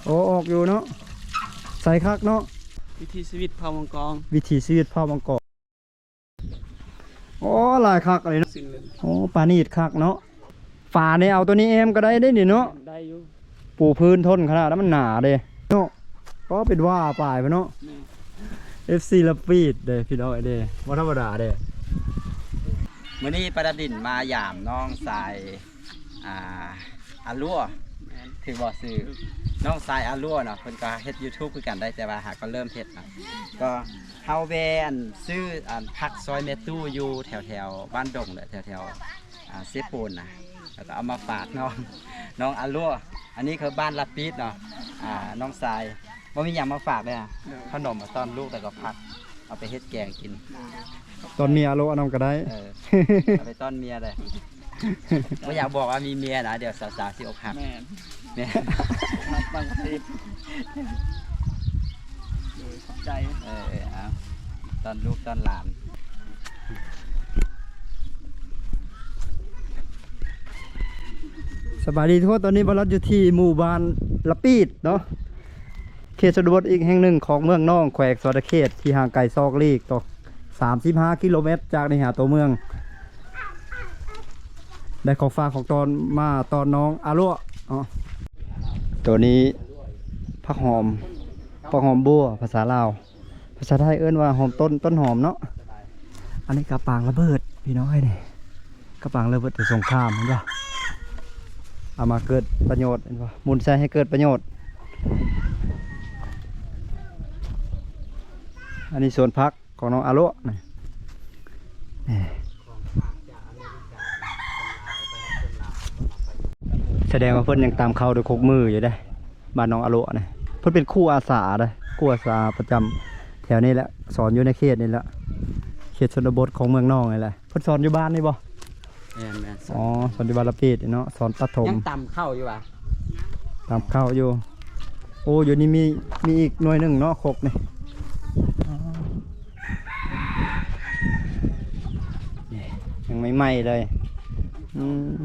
ໂອ້ ອອກຢູ່ເນາະ ໃສຄັກເນາະ ວິຖີຊີວິດເຜົ່າມັງກອງ ວິຖີຊີວິດເຜົ່າມັງກອງ. ໂອ້ ຫຼາຍຄັກເລີຍເນາະ ໂອ້ ປານີດຄັກເນາະ. ຝານີ້ເອົາຕົວນີ້ແອ້ມກໍໄດ້ເດ້ນີ້ເນາະ ໄດ້ຢູ່ ປູພື້ນທົນຂະໜາດ ແລ້ວມັນໜາເດ້ເນາະ. ກໍເປັນວ່າປາຍພຸ້ນເນາະ ແມ່ນ ເອັຟຊີລະປີດເດ້ພີ່ນ້ອງເດ້ ບໍ່ທຳມະດາເດ້. ມື້ນີ້ປາດາດິນມາຢາມນ້ອງຊາຍ ອ່າ ອາລົວ ແມ່ນ ຖືກບໍ່ຊື່? ນ້ອງຊາຍອາລົວເນາະ ເພິ່ນກໍເຮັດຢູທູບຄືກັນໄດ໋ ແຕ່ວ່າຫາກໍເລີ່ມເຮັດເນາະ. ກໍເຮົາແວ່ອັນ ຊື້ອັນ ຜັກຊອຍແມ່ຕູ້ຢູ່ແຖວໆບ້ານດົງ ແລະ ແຖວໆ ອ່າ ເຊໂປນນະ ແລ້ວກໍເອົາມາຝາກນ້ອງ ນ້ອງອາລົວ. ອັນນີ້ຄືບ້ານລະປີດເນາະ ອ່າ ນ້ອງຊາຍ ບໍ່ມີຫຍັງມາຝາກເລີຍ ໂດຍ ຂະໜົມມາຕ້ອນລູກ ແລ້ວກໍຜັກ ເອົາໄປເຮັດແກງກິນ ໂດຍ ຕ້ອນເມຍອາໂລນຳກໍໄດ້ ເອີ ເອົາໄປຕ້ອນເມຍໄດ້. ບໍ່ຢາກບອກວ່າມີເມຍນະ ດຽວສາວໆຊິອົກຫັກ. ແມ່ນ ແມ່ນ ຮັກບາງປະເທດ ໂດຍ ຂອບໃຈ ເອີ ເອົາ ຕ້ອນລູກຕ້ອນຫຼານ. ສະບາຍດີທຸກຄົນ ຕອນນີ້ບ່າວລັດຢູ່ທີ່ໝູ່ບ້ານລະປີດເນາະ ເຂດຊົນນະບົດອີກແຫ່ງໜຶ່ງຂອງເມືອງນອງ ແຂວງສະຫວັນນະເຂດ ທີ່ຫ່າງໄກສອກຫຼີກຕໍ່ ສາມສິບຫ້າກິໂລແມັດ ຈາກນີ້ຫາຕົວເມືອງ. ໄດ້ຂອງຝາກຂອງຕ້ອນມາຕ້ອນນ້ອງອາລົວເນາະ. ໂຕນີ້ຜັກຫອມ ຜັກຫອມບົວ ພາສາລາວ ພາສາໄທເອີ້ນວ່າຫອມຕົ້ນ ຕົ້ນຫອມເນາະ. ອັນນີ້ກະປາງລະເບີດພີ່ນ້ອງເອີຍ ນີ້ກະປາງລະເບີດແຕ່ສົງຄາມ ເຫັນບໍ່? ເອົາມາເກີດປະໂຫຍດ ເຫັນບໍ່? ໝູນໃສ່ໃຫ້ເກີດປະໂຫຍດ. ອັນນີ້ສວນຜັກຂອງນ້ອງອາໂລະນີ້ ນີ້ ສະແດງວ່າເພິ່ນຍັງຕຳເຂົ້າດ້ວຍຄົກມືຢູ່ເດ້. ບ້ານນ້ອງອາໂລະນີ້ ເພິ່ນເປັນຄູອາສາເດ້ ຄູອາສາປະຈຳແຖວນີ້ແຫຼະ ສອນຢູ່ໃນເຂດນີ້ແຫຼະ ເຂດຊົນນະບົດຂອງເມືອງນອງນີ້ແຫຼະ. ເພິ່ນສອນຢູ່ບ້ານນີ້ບໍ່? ແມ່ນໆ ອໍ ສອນຢູ່ບ້ານລະປີດເນາະ ສອນປະຖົມ. ຍັງຕຳເຂົ້າຢູ່ຫວາ? ຕຳເຂົ້າຢູ່. ໂອ້ ຢູ່ນີ້ມີ ມີອີກໜ່ວຍໜຶ່ງເນາະ ຄົກນີ້ ນີ້ ຍັງໃໝ່ໆເລີຍ. ອືມ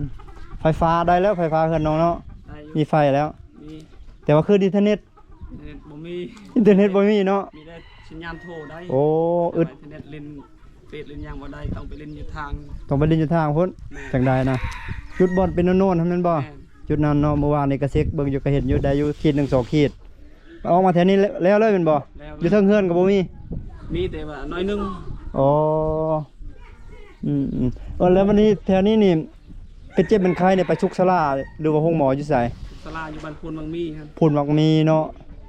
ໄຟຟ້າໄດ້ແລ້ວ ໄຟຟ້າເຮືອນນ້ອງເນາະ ໄດ້ຢູ່ ມີໄຟແລ້ວ ມີ ແຕ່ວ່າຄືນອິນເຕີເນັດ ອິນເຕີເນັດບໍ່ມີ ອິນເຕີເນັດບໍ່ມີເນາະ ມີແຕ່ສັນຍານໂທໄດ້. ໂອ້ ອຶດ ແຕ່ວ່າອິນເຕີເນັດຫຼິ້ນເຟສຫຼິ້ນຫຍັງບໍ່ໄດ້ ຕ້ອງໄປຫຼິ້ນຢູ່ທາງ ຕ້ອງໄປຫຼິ້ນຢູ່ທາງພຸ້ນ. ແມ່ນ ຈັ່ງໄດ້ນະ ຈຸດບ່ອນເປັນໂນນໆຫັ້ນແມ່ນບໍ່? ແມ່ນ ຈຸດນັ້ນເນາະ ມື້ວານນີ້ກະເຊັກເບິ່ງຢູ່ ກະເຫັນຢູ່ ໄດ້ຢູ່ຂີດໜຶ່ງສອງຂີດ. ອອກມາແຖວນີ້ແລ້ວເລີຍແມ່ນບໍ່? ແລ້ວ ຢູ່ເທິງເຮືອນກໍບໍ່ມີ ມີແຕ່ວ່າໜ້ອຍໜຶ່ງ. ອໍ ອືມໆ ເອີ ແລ້ວບັດນີ້ແຖວນີ້ນີ້ ເປັນເຈັບເປັນໄຂ້ນີ້ ໄປສຸກສາລາ ຫຼືວ່າໂຮງໝໍຢູ່ໃສ? ສາລາຢູ່ບ້ານໂພນໝາກມີຫັ້ນ ໂພນໝາກມີເນາະ.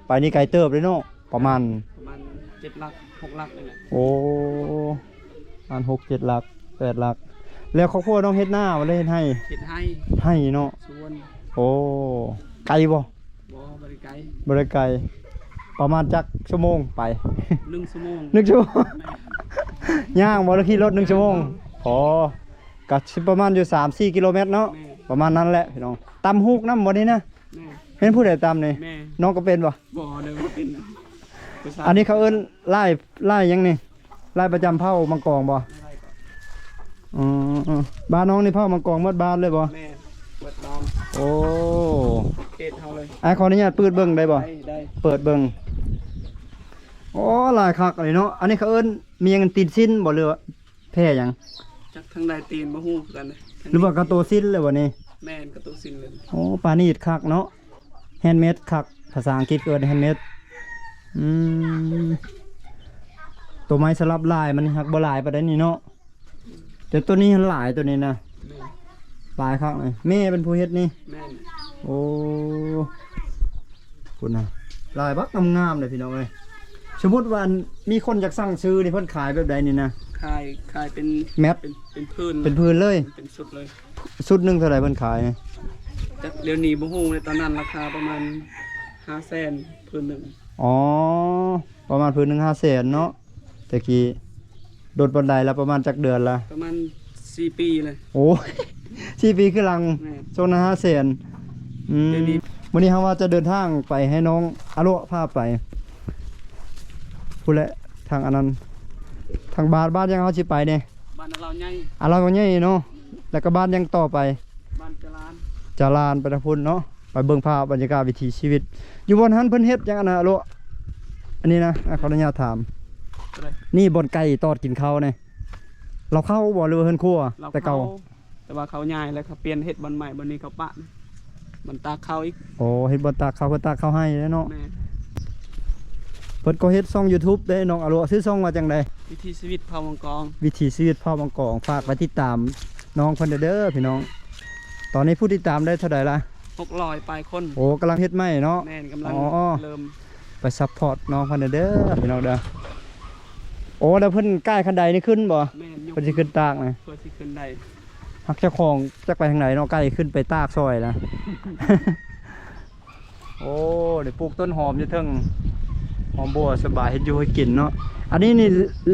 ໄປນີ້ໄກເຕີບເດ້ເນາະ ປະມານ ປະມານເຈັດຫຼັກ ຫົກຫຼັກນີ້ແຫຼະ. ໂອ້ ປະມານຫົກເຈັດຫຼັກ ແປດຫຼັກ. ແລ້ວຄອບຄົວນ້ອງເຮັດນາບໍ່ ຫຼືເຮັດໄຮ່? ເຮັດໄຮ່ ໄຮ່ເນາະ ສວນ. ໂອ້ ໄກບໍ່? ບໍ່ ບໍ່ໄດ້ໄກ ບໍ່ໄດ້ໄກ. ປະມານຈັກຊົ່ວໂມງໄປ? ໜຶ່ງຊົ່ວໂມງ ໜຶ່ງຊົ່ວໂມງ. ແມ່ນ ຍ່າງບໍ່ ຫຼືຂີ່ລົດ? ໜຶ່ງຊົ່ວໂມງ. ອໍ ກະຊິປະມານຢູ່ສາມສີ່ກິໂລແມັດເນາະ. ແມ່ນ ປະມານນັ້ນແຫຼະພີ່ນ້ອງ. ຕຳຫູກນຳບໍ່ນີ້ນະ? ແມ່ນ ແມ່ນຜູ້ໃດຕຳນີ້? ແມ່ນ ນ້ອງກໍເປັນບໍ່? ບໍ່ ເດີ ບໍ່ເປັນ. ອັນນີ້ເຂົາເອີ້ນລາຍ ລາຍຫຍັງນີ້? ລາຍປະຈຳເຜົ່າມັງກອງບໍ່? ລາຍກໍ ອືມ ບ້ານນ້ອງນີ້ເຜົ່າມັງກອງໝົດບ້ານເລີຍບໍ່? ແມ່ນ ເປີດບ້ານ. ໂອ້ ເຂດເຮົາເລີຍ. ອ້າຍ ຂໍອະນຸຍາດເປີດເບິ່ງໄດ້ບໍ່? ໄດ້ ໄດ້ ເປີດເບິ່ງ. ໂອ້ ຫຼາຍຄັກອີ່ຫຼີເນາະ. ອັນນີ້ເຂົາເອີ້ນໝຽງຕີນຊິນບໍ່ ຫຼືວ່າແຜ່ຫຍັງ? ຈັກທາງໃດຕີນບໍ່ຮູ້ຄືກັນ. ຫຼືວ່າກະໂຕຊິນເລີຍບໍ່ນີ້? ແມ່ນ ກະໂຕຊິນເລີຍ. ໂອ້ ປານີດຄັກເນາະ ແຮນເມດຄັກ ພາສາອັງກິດເອີ້ນແຮນເມດ. ອືມ ໂຕໄມ້ສະຫຼັບລາຍມັນຮັກບໍ່ຫຼາຍປານໃດນີ້ເນາະ. ແຕ່ໂຕນີ້ຫັ້ນຫຼາຍ ໂຕນີ້ນະ. ແມ່ນ ຫຼາຍຄັກເລີຍ. ແມ່ເປັນຜູ້ເຮັດນີ້? ແມ່ນ. ໂອ້ ພຸ້ນນະ ລາຍບັກງາມໆເລີຍພີ່ນ້ອງເອີຍ. ສົມມຸດວ່າມີຄົນຢາກສັ່ງຊື້ນີ້ ເພິ່ນຂາຍແບບໃດນີ້ນະ? ຂາຍ ຂາຍເປັນແມັດ ເປັນ ເປັນຜືນ ເປັນຜືນເລີຍ ເປັນຊຸດເລີຍ. ຊຸດໜຶ່ງເທົ່າໃດເພິ່ນຂາຍ? ຈັກດຽວນີ້ບໍ່ຮູ້ເລີຍ. ຕອນນັ້ນລາຄາປະມານຫ້າແສນ ຜືນໜຶ່ງ. ອໍ ປະມານຜືນໜຶ່ງຫ້າແສນເນາະ. ແຕ່ກີ້ ດົນປານໃດລະ? ປະມານຈັກເດືອນລະ? ປະມານສີ່ປີເລີຍ. ໂອ້ ສີ່ປີຄືຫຼັງ. ແມ່ນ ຊ່ວງນັ້ນຫ້າແສນ. ອືມ ດຽວນີ້ ມື້ນີ້ເຮົາວ່າຈະເດີນທາງໄປໃຫ້ນ້ອງອາໂລະພາໄປ ພຸ້ນແຫຼະ ທາງອັນນັ້ນ ທາງບ້ານ ບ້ານຫຍັງເຮົາຊິໄປນີ້? ບ້ານອາລາວໃຫຍ່ ອາລາວໃຫຍ່ເນາະ. ແລ້ວກໍບ້ານຫຍັງຕໍ່ໄປ? ບ້ານຈະລານ ຈະລານໄປທາງພຸ້ນເນາະ. ໄປເບິ່ງພາບບັນຍາກາດວິຖີຊີວິດ ຢູ່ບ່ອນຫັ້ນເພິ່ນເຮັດຫຍັງອັນນະ ອາໂລ? ອັນນີ້ນະ ອາ ຂໍອະນຸຍາດຖາມ ໂຕໃດ? ນີ້ບ່ອນໄກ່ຕອດກິນເຂົ້ານີ້ ລາວເຂົ້າບໍ່ ຫຼືວ່າເຮືອນຄົວ? ລາວ ແຕ່ເກົ່າ ເຂົ້າ ແຕ່ວ່າເຂົາຍ້າຍແລ້ວ ເຂົາປ່ຽນເຮັດບ່ອນໃໝ່ ບ່ອນນີ້ເຂົາປະ ບ່ອນຕາກເຂົ້າອີກ. ໂອ້ ເຮັດບ່ອນຕາກເຂົ້າ ເພິ່ນຕາກເຂົ້າໄຮ່ແລ້ວເນາະ. ແມ່ນ. ເພິ່ນກໍເຮັດຊ່ອງຢູທູບເດ້ນ້ອງອາໂລ ຊື່ຊ່ອງວ່າຈັ່ງໃດ? ວິຖີຊີວິດເຜົ່າມັງກອງ. ວິຖີຊີວິດເຜົ່າມັງກອງ ຝາກໄປຕິດຕາມນ້ອງເພິ່ນເດີພີ່ນ້ອງ. ຕອນນີ້ຜູ້ຕິດຕາມໄດ້ເທົ່າໃດລະ? ຫົກຮ້ອຍປາຍຄົນ. ໂອ້ ກຳລັງເຮັດໃໝ່ເນາະ. ແມ່ນ ກຳລັງ ອໍ ເລີ່ມ. ໄປຊັບພອດນ້ອງເພິ່ນເດີພີ່ນ້ອງເດີ. ໂອ້ ແລ້ວເພິ່ນກ້າຍຄັນໄດນີ້ຂຶ້ນບໍ່? ແມ່ນ ຍົກ ເພິ່ນຊິຂຶ້ນຕາກນະ ເພື່ອຊິຂຶ້ນໄດ້. ຮັກເຈົ້າຂອງຈັກໄປທາງໃດເນາະ ໄກ່ຂຶ້ນໄປຕາກຊ່ອຍລະ. ໂອ້ ໄດ້ປູກຕົ້ນຫອມຢູ່ເທິງ ຫອມບົວ ສະບາຍ ເຮັດຢູ່ເຮັດກິນເນາະ. ອັນນີ້ນີ້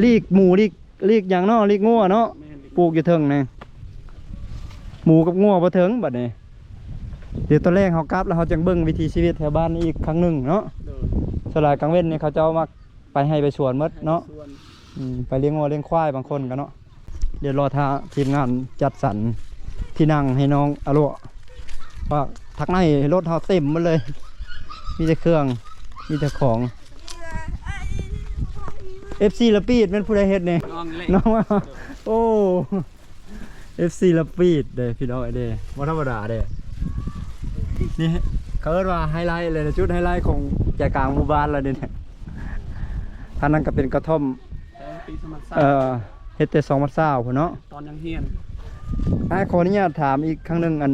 ລີກໝູ ລີກ ລີກຫຍັງເນາະ ລີກງົວເນາະ. ແມ່ນ ປູກຢູ່ເທິງນີ້ ໝູກັບງົວບໍ່ເຖິງບັດນີ້. ດຽວຕອນແລງເຮົາກັບ ແລ້ວເຮົາຈັ່ງເບິ່ງວິຖີຊີວິດແຖວບ້ານອີກຄັ້ງໜຶ່ງເນາະ. ໂດຍ. ສ່ວນຫຼາຍກາງເວັນນີ້ເຂົາເຈົ້າມັກໄປໄຮ່ໄປສວນໝົດເນາະ. ໄຮ່ໄປສວນ. ອືມ ໄປລ້ຽງງົວລ້ຽງຄວາຍບາງຄົນກໍເນາະ. ດຽວລໍຖ້າທີມງານຈັດສັນທີ່ນັ່ງໃຫ້ນ້ອງອາໂລ ວ່າທາງໃນລົດເຮົາເຕັມໝົດເລີຍ ມີແຕ່ເຄື່ອງ ມີແຕ່ຂອງ. ເອັຟຊີລະປີດແມ່ນຜູ້ໃດເຮັດນີ້? ນ້ອງເລັກ. ນ້ອງ ໂອ້ ເອັຟຊີລະປີດເດ້ພີ່ນ້ອງເດ້ ບໍ່ທຳມະດາເດ້. ນີ້ເຂົາເອີ້ນວ່າໄຮໄລເລີຍນະ ຈຸດໄຮໄລຂອງໃຈກາງໝູ່ບ້ານລະເດ້. ທາງນັ້ນກໍເປັນກະທ່ອມ ເອີ ເຮັດແຕ່ສອງພັນຊາວພຸ້ນເນາະ ຕອນຍັງຮຽນ. ອ້າຍ ຂໍອະນຸຍາດຖາມອີກຄັ້ງໜຶ່ງ ອັນ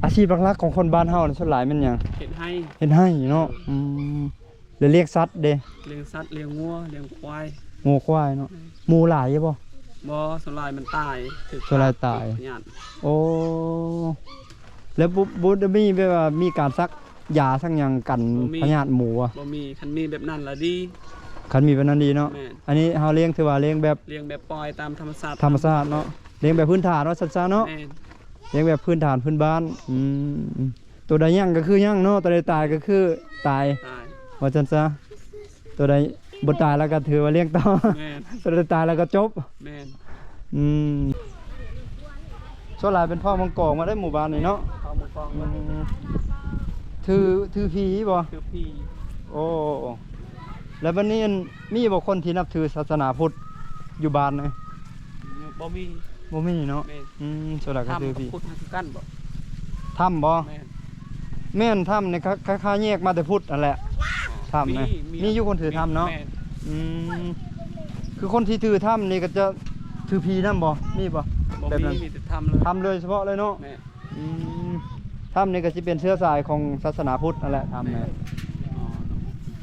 ອາຊີບຫຼັກໆຂອງຄົນບ້ານເຮົານີ້ ສ່ວນຫຼາຍແມ່ນຫຍັງ? ເຮັດໄຮ່. ເຮັດໄຮ່ເນາະ. ເອີ ອືມ ແລ້ວລ້ຽງສັດເດ? ລ້ຽງສັດ ລ້ຽງງົວ ລ້ຽງຄວາຍ. ງົວຄວາຍເນາະ. ອືມ ໝູຫຼາຍຢູ່ບໍ່? ບໍ່ ສ່ວນຫຼາຍມັນຕາຍ ຖືກ ສ່ວນຫຼາຍຕາຍ ຖືກພະຍາດ. ໂອ້ ແລ້ວບໍ່ ບໍ່ໄດ້ມີແບບວ່າມີການສັກຢາສັກຫຍັງກັນ ບໍ່ມີ ພະຍາດໝູບໍ່? ບໍ່ມີ. ຄັນມີແບບນັ້ນລະດີ. ຄັນມີແບບນັ້ນດີເນາະ. ແມ່ນ. ອັນນີ້ເຮົາລ້ຽງ ຖືວ່າລ້ຽງແບບ ລ້ຽງແບບປ່ອຍຕາມທຳມະຊາດ. ທຳມະຊາດເນາະ. ລ້ຽງແບບພື້ນຖານວ່າຊັ້ນຊະເນາະ. ແມ່ນ. ລ້ຽງແບບພື້ນຖານພື້ນບ້ານ. ອືມ ໂຕໃດຍັງກໍຄືຍັງເນາະ ໂຕໃດຕາຍກໍຄືຕາຍ ຕາຍ ວ່າຊັ້ນຊະ. ໂຕໃດບໍ່ຕາຍແລ້ວກໍຖືວ່າລ້ຽງຕໍ່. ແມ່ນ. ໂຕໃດຕາຍແລ້ວກໍຈົບ. ແມ່ນ. ອືມ ສ່ວນຫຼາຍເປັນເຜົ່າມັງກອງມາໄດ້ໝູ່ບ້ານນີ້ເນາະ. ເຜົ່າມັງກອງ. ອືມ ຖື ຖືຜີບໍ່? ຖືຜີ. ໂອ້ ແລ້ວບັດນີ້ ອັນ ມີບໍ່ຄົນທີ່ນັບຖືສາສະໜາພຸດຢູ່ບ້ານນີ້? ບໍ່ມີ. ບໍ່ມີເນາະ. ແມ່ນ. ອືມ ສ່ວນຫຼາຍກໍຖືຜີ. ຖ້ຳພຸດຄືກັນບໍ່? ຖ້ຳບໍ່? ແມ່ນ. ແມ່ນ ຖ້ຳນີ້ ຄ້າຍໆແຍກມາແຕ່ພຸດຫັ້ນແຫຼະ. ອໍ ຖ້ຳນີ້ ມີ ມີ ມີຢູ່ຄົນຖືຖ້ຳເນາະ. ແມ່ນ. ອືມ ຄືຄົນທີ່ຖືຖ້ຳນີ້ກໍຈະຖືຜີນຳບໍ່? ມີບໍ່? ບໍ່ມີ. ແບບນັ້ນ ມີແຕ່ຖ້ຳເລີຍ. ຖ້ຳໂດຍສະເພາະເລີຍເນາະ. ແມ່ນ. ອືມ ຖ້ຳນີ້ກໍຊິເປັນເຊື້ອສາຍຂອງສາສະໜາພຸດຫັ້ນແຫຼະ ຖ້ຳນີ້. ແມ່ນ. ອໍ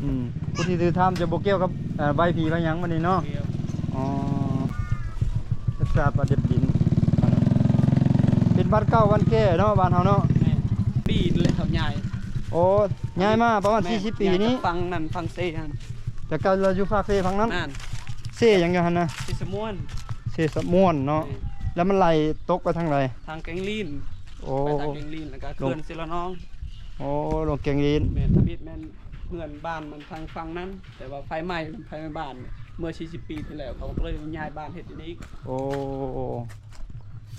ອືມ ຜູ້ທີ່ຖືຖ້ຳຈະບໍ່ກ່ຽວກັບ ເອີ ໄຫວ້ຜີໄຫວ້ຫຍັງບັດນີ້ເນາະ. ບໍ່ກ່ຽວ. ອໍ ຮັກສາປະດັບດິນ ເປັນວັດເກົ່າວັດແກ່ເນາະ ບ້ານເຮົາເນາະ. ແມ່ນ. ປີນີ້ແຫຼະເຂົາຍ້າຍ. ໂອ້ ຍ້າຍມາປະມານ ແມ່ນ ສີ່ສິບປີນີ້. ຍ້າຍຈາກຝັ່ງນັ້ນ ຝັ່ງເຊຫັ້ນ. ແຕ່ເກົ່າລາວຢູ່ຟາກເຊຝັ່ງນັ້ນ. ແມ່ນ. ເຊຫຍັງຢູ່ຫັ້ນນະ? ເຊສະໝວນ. ເຊສະໝວນເນາະ. ແມ່ນ. ແລ້ວມັນໄຫຼຕົກໄປທາງໃດ? ທາງແກງລີນ. ໂອ້ ໄປທາງແກງລີນ ແລ້ວກໍ ລົງ ເຂື່ອນສີລະນອງ. ໂອ້ ລົງແກງລີນ. ແມ່ນ. ທຳອິດແມ່ນເຮືອນບ້ານມັນທາງຝັ່ງນັ້ນ ແຕ່ວ່າໄຟໄໝ້ ໄຟໄໝ້ບ້ານເມື່ອສີ່ສິບປີທີ່ແລ້ວ ເຂົາກໍເລີຍຍ້າຍບ້ານເຮັດຢູ່ນີ້ອີກ. ໂອ້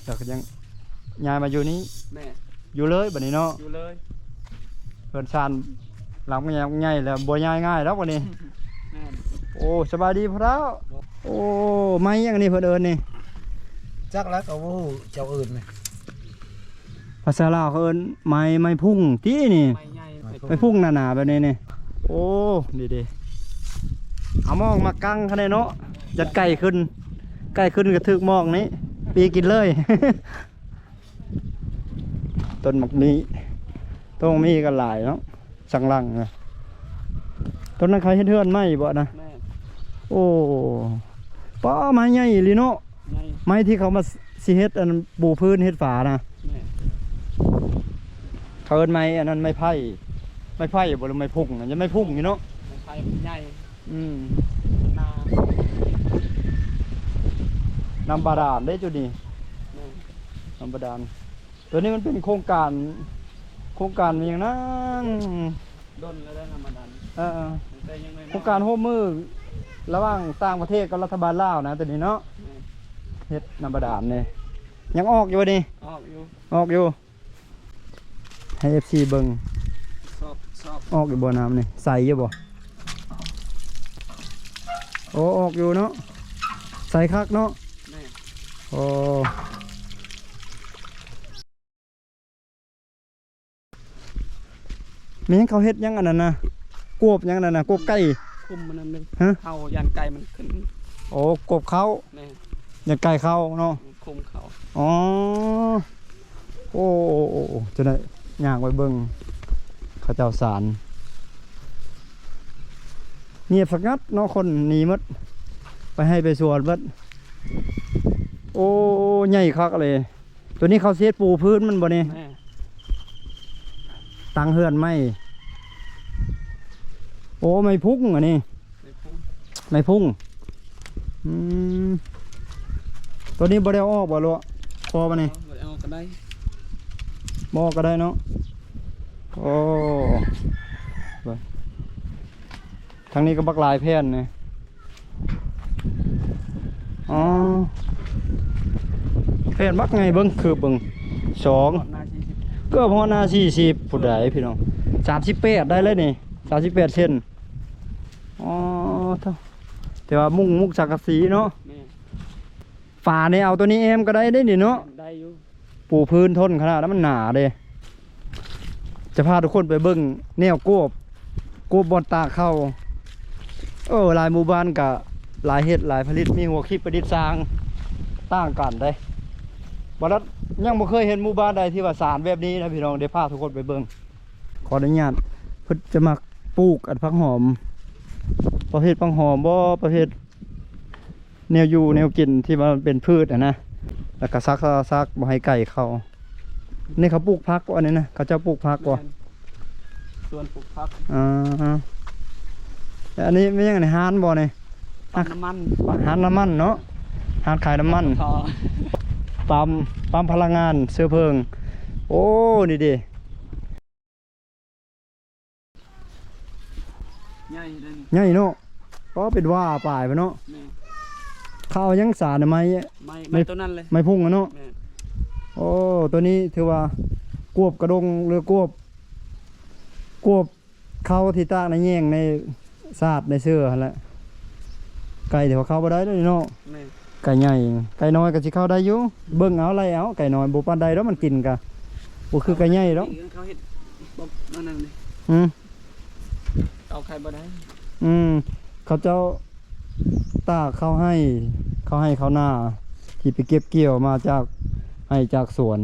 ແລ້ວກໍຍັງຍ້າຍມາຢູ່ນີ້. ແມ່ນ. ຢູ່ເລີຍບັດນີ້ເນາະ. ຢູ່ເລີຍ. ເຮືອນຊານຫຼັງໃຫຍ່ ຫຼັງໃຫຍ່ແລ້ວ ບໍ່ຍ້າຍງ່າຍດອກບັດນີ້. ແມ່ນ. ໂອ້ ສະບາຍດີພໍ່ເຖົ້າ. ໂອ້ ໄມ້ຫຍັງນີ້ເພິ່ນເອີ້ນນີ້? ຈັກແລ້ວ ກໍບໍ່ຮູ້ເຈົ້າເອີ້ນ. ພາສາລາວເຂົາເອີ້ນໄມ້ ໄມ້ພຸ້ງຕິນີ້. ໄມ້ໃຫຍ່ ໄມ້ພຸ້ງ ໄມ້ພຸ້ງໜາໆແບບນີ້ນີ້. ໂອ້ ດີໆ ເອົາໝອກມາກັງຄັນໄດ້ເນາະ. ຍັດໄກ່ຂຶ້ນ ໄກ່ຂຶ້ນກໍຖືກໝອກນີ້ ປີກິນເລີຍ. ຕົ້ນໝາກມີ້ ຕົ້ນໝາກມີ້ກໍຫຼາຍເນາະ ສັງຫຼັງນະ. ຕົ້ນນັ້ນເຂົາເຮັດເຮືອນໃໝ່ບໍ່ນະ? ແມ່ນ. ໂອ້ ປ້າ ໄມ້ໃຫຍ່ອີ່ຫຼີເນາະ. ໃຫຍ່. ໄມ້ທີ່ເຂົາມາຊິເຮັດອັນປູພື້ນເຮັດຝານະ. ແມ່ນ. ເຂົາເອີ້ນໄມ້ອັນນັ້ນ ໄມ້ໄຜ່ ໄມ້ໄຜ່ບໍ່ ຫຼືໄມ້ພຸ້ງນະ? ຍັງໄມ້ພຸ້ງຢູ່ເນາະ. ໄມ້ໄຜ່ມັນໃຫຍ່. ອືມ ນ້ຳ ນ້ຳບາດານເດ້ຈຸດນີ້. ແມ່ນ. ນ້ຳບາດານ. ຕົວນີ້ມັນເປັນໂຄງການ ໂຄງການຫຍັງນະ? ດົນແລ້ວໄດ້ນ້ຳບາດານ. ເອີ ເອີ ຕັ້ງແຕ່ຍັງນ້ອຍໆ. ໂຄງການຮ່ວມມືລະຫວ່າງຕ່າງປະເທດກັບລັດຖະບານລາວນະ ຕົວນີ້ເນາະ. ແມ່ນ. ເຮັດນ້ຳບາດານນີ້ ຍັງອອກຢູ່ບໍ່ນີ້? ອອກຢູ່ ອອກຢູ່. ໃຫ້ເອັຟຊີເບິ່ງ. ຊອບ ຊອບ ອອກຢູ່ບໍ່ນ້ຳນີ້? ໃສຢູ່ບໍ່? ໂອ້ ອອກຢູ່ເນາະ. ໃສຄັກເນາະ. ແມ່ນ. ໂອ້ ແມ່ນ. ເຂົາເຮັດຫຍັງອັນນັ້ນນະ? ກວບຫຍັງອັນນັ້ນນະ? ກວບໄກ່? ຄຸມມັນນັ້ນເດ້. ຮະ? ເຮົາຢ້ານໄກ່ມັນຂຶ້ນ. ໂອ້ ກວບເຂົ້າ. ແມ່ນ. ຢ້ານໄກ່ເຂົ້າເນາະ. ຄຸມເຂົ້າ. ອໍ ໂອ້ ໂອ້ ໂອ້ ໂອ້ ຈະໄດ້ຍ່າງໄປເບິ່ງເຂົາເຈົ້າສານ. ງຽບສະຫງັດເນາະ ຄົນໜີໝົດ ໄປໄຮ່ໄປສວນໝົດ. ໂອ້ ໃຫຍ່ຄັກເລີຍ. ໂຕນີ້ເຂົາຊິເຮັດປູພື້ນມັນບໍ່ນີ້? ແມ່ນ. ຕັ້ງເຮືອນໃໝ່. ໂອ້ ໄມ້ພຸ້ງອັນນີ້. ໄມ້ພຸ້ງ. ອືມ ໂຕນີ້ບໍ່ໄດ້ເອົາອອກບໍ່ລະ? ພໍປານນີ້. ບໍ່ໄດ້ເອົາອອກກໍໄດ້. ບໍ່ອອກກໍໄດ້ເນາະ. ໂອ້ ເບິ່ງ ທາງນີ້ກໍບັກຫຼາຍແຜ່ນນີ້. ອໍ ແຜ່ນບັກໃຫຍ່ ເບິ່ງ ຄືບເບິ່ງ ສອງ ເກືອບຮອດໜ້າສີ່ສິບພຸ້ນໃດ໋ພີ່ນ້ອງ. ສາມສິບແປດໄດ້ເລີຍນີ້ ສາມສິບແປດເຊັນ. ອໍ ໂທ້ ແຕ່ວ່າມຸງ ມຸງສັງກະສີເນາະ. ແມ່ນ. ຝານີ້ເອົາໂຕນີ້ແອ້ມກໍໄດ້ເດ້ນີ້ເນາະ. ໄດ້ຢູ່. ປູພື້ນທົນຂະໜາດ ແລ້ວມັນໜາເດ້. ຈະພາທຸກຄົນໄປເບິ່ງແນວກວບ ກວບບ່ອນຕາກເຂົ້າ. ເອີ ຫຼາຍໝູ່ບ້ານກະຫຼາຍເຮັດຫຼາຍຜະລິດ ມີຫົວຄິດປະດິດສ້າງຕ່າງກັນເດ້. ບໍ່ລັດຍັງບໍ່ເຄີຍເຫັນໝູ່ບ້ານໃດທີ່ວ່າສານແບບນີ້ນະພີ່ນ້ອງ. ດຽວພາທຸກຄົນໄປເບິ່ງ. ຂໍອະນຸຍາດ ເພິ່ນຈະມັກປູກອັນຜັກຫອມ ປະເພດຜັກຫອມບໍ ປະເພດ ແນວຢູ່ແນວກິນທີ່ວ່າມັນເປັນພືດຫັ້ນນະ ແລ້ວກໍສັກໆ ບໍ່ໃຫ້ໄກ່ເຂົ້າ. ນີ້ເຂົາປູກຜັກບໍ່ ອັນນີ້ນະ ເຂົາເຈົ້າປູກຜັກບໍ່? ແມ່ນ. ສວນປູກຜັກ. ອ່າ ແລ້ວອັນນີ້ແມ່ນຫຍັງນີ້? ຮ້ານບໍ່ນີ້? ປ້ຳນ້ຳມັນ. ຮ້ານນ້ຳມັນເນາະ ຮ້ານຂາຍນ້ຳມັນ. ອໍ ປ້ຳ ປ້ຳພະລັງງານເຊື້ອເພີງ. ໂອ້ ນີ້ເດ. ໃຫຍ່ເດ້ນີ້ ໃຫຍ່ເນາະ. ກໍເປັນວ່າປາຍພຸ້ນເນາະ. ແມ່ນ. ເຂົາເອົາຫຍັງສານ ໄມ້ ໄມ້ ໄມ້ ໄມ້ໂຕນັ້ນເລີຍ ໄມ້ພຸ້ງນະເນາະ. ແມ່ນ. ໂອ້ ໂຕນີ້ຖືວ່າກວບກະດົງ ຫຼືກວບ ກວບເຂົ້າທີ່ຕາກໃນແຍງ ໃນສາດ ໃນເສື້ອຫັ້ນແຫຼະ. ໄກ່ທີ່ວ່າເຂົ້າບໍ່ໄດ້ເດ້ເນາະ. ແມ່ນ. ໄກ່ໃຫຍ່ ໄກ່ນ້ອຍກໍຊິເຂົ້າໄດ້ຢູ່. ເບິ່ງເອົາ ໄລ່ເອົາ ໄກ່ນ້ອຍບໍ່ປານໃດດອກ ມັນກິນກະບໍ່ຄືໄກ່ໃຫຍ່ດອກ. ເຂົາເຮັດບໍ່ ອັນນັ້ນນີ້. ອືມ ເອົາໄຂ່ບໍ່ໄດ້. ອືມ ເຂົາເຈົ້າຕາກເຂົ້າໄຮ່ ເຂົ້າໄຮ່ເຂົ້ານາ ທີ່ໄປເກັບກ່ຽວມາຈາກໄຮ່ຈາກສວນ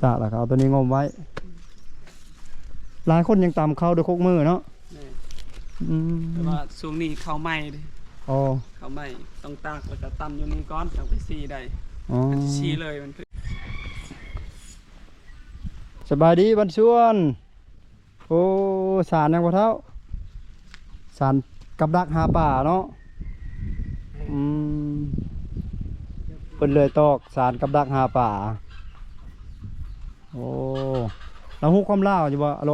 ຕາກແລ້ວກໍເອົາໂຕນີ້ງົມໄວ້. ຫຼາຍຄົນຍັງຕຳເຂົ້າດ້ວຍຄົກມືເນາະ. ແມ່ນ. ອືມ ແຕ່ວ່າຊ່ວງນີ້ເຂົ້າໃໝ່ເດ້. ອໍ ເຂົ້າໃໝ່ ຕ້ອງຕາກແລ້ວກໍຕຳຢູ່ນີ້ກ່ອນ ຈັ່ງໄປສີໄດ້. ອໍ ຄັນຊິສີເລີຍມັນຄື. ສະບາຍດີບ້ານສວນ. ໂອ້ ສານຫຍັງພໍ່ເຖົ້າ? ສານກັບດັກຫາປາເນາະ. ອືມ ເພິ່ນເລີຍຕອກສານກັບດັກຫາປາ. ໂອ້ ລາວຮູ້ຄວາມລາວຢູ່ບໍ່ ອາໂລ?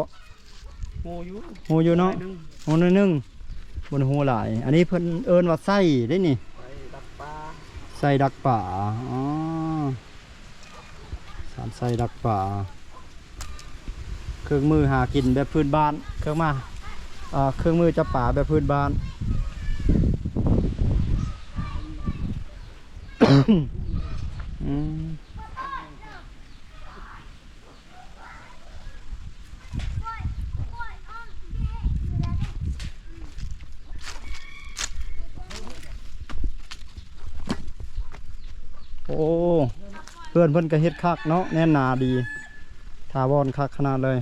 ຮູ້ຢູ່ ຮູ້ຢູ່ເນາະ. ໜ້ອຍໜຶ່ງ ຮູ້ໜ້ອຍໜຶ່ງ ບໍ່ໄດ້ຮູ້ຫຼາຍ. ອັນນີ້ເພິ່ນເອີ້ນວ່າໄສ້ເດ້ນີ້ ໄສ້ດັກປາ ໄສ້ດັກປາ. ອໍ ສານໄສ້ດັກປາ ເຄື່ອງມືຫາກິນແບບພື້ນບ້ານ ເຄື່ອງມາ ເອີ ເຄື່ອງມືຈັບປາແບບພື້ນບ້ານ. ອືມ ໂອ້ ເຮືອນເພິ່ນກໍເຮັດຄັກເນາະ ແໜ້ນໜາດີ ຖາວອນຄັກຂະໜາດເລີຍ.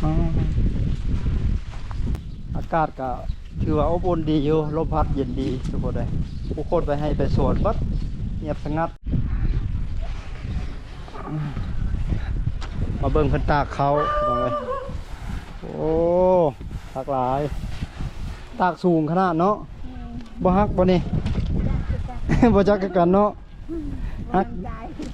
ອາ ອາກາດກະຖືວ່າອົບອຸ່ນດີຢູ່ ລົມພັດເຢັນດີທຸກຄົນເອີຍ. ຜູ້ຄົນໄປໄຮ່ໄປສວນເບິດ ງຽບສະຫງັດ. ມາເບິ່ງເພິ່ນຕາກເຂົ້າ ພີ່ນ້ອງເອີຍ. ໂອ້ ຄັກຫຼາຍ ຕາກສູງຂະໜາດເນາະ. ອືມ ບໍ່ຫັກບໍ່ນີ້? ບໍ່ຈັກຄືກັນເນາະ. ອືມ ຫັກ ບໍ່ໝັ້ນໃຈ.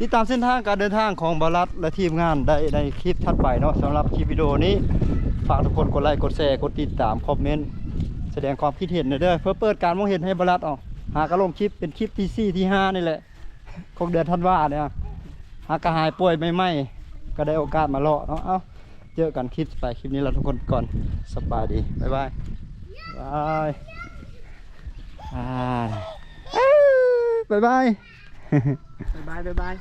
ຕິດຕາມເສັ້ນທາງການເດີນທາງຂອງບ່າວລັດ ແລະ ທີມງານໄດ້ໃນຄລິບຖັດໄປເນາະ. ສຳລັບຄລິບວິດີໂອນີ້ ຝາກທຸກຄົນກົດໄລ ກົດແຊ ກົດຕິດຕາມ ຄອມເມັນ ສະແດງຄວາມຄິດເຫັນແດ່ເດີ ເພື່ອເປີດການມອງເຫັນໃຫ້ບ່າວລັດ. ເອົາ ຫາກະລົງຄລິບເປັນຄລິບທີສີ່ ທີຫ້ານີ້ແຫຼະ ຂອງເດືອນທັນວານີ້ ຫາກະຫາຍປ່ວຍໃໝ່ໆ ກະໄດ້ໂອກາດມາເລາະເນາະ. ເອົາ ເຈີກັນຄລິບໄປ ຄລິບນີ້ລາທຸກຄົນກ່ອນ. ສະບາຍດີ ບາຍບາຍ ບາຍບາຍ ບາຍບາຍ ບາຍບາຍ.